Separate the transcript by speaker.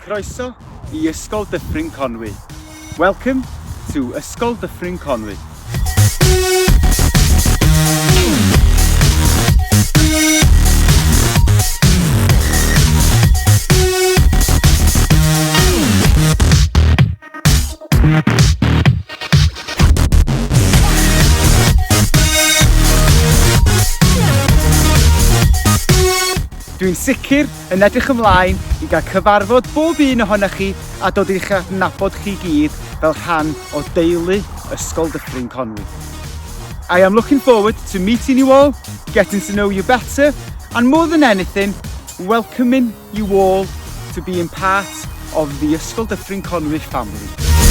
Speaker 1: Croeso i Ysgol Dyffryn Conwy. Welcome to Ysgol Dyffryn Conwy. Dwi'n sicr yn edrych ymlaen i gael cyfarfod bob un ohonoch chi a dod i'ch adnabod chi gyd fel rhan o deulu Ysgol Dyffryn Conwy. I am looking forward to meeting you all, getting to know you better, and more than anything, welcoming you all to being part of the Ysgol Dyffryn Conwy family.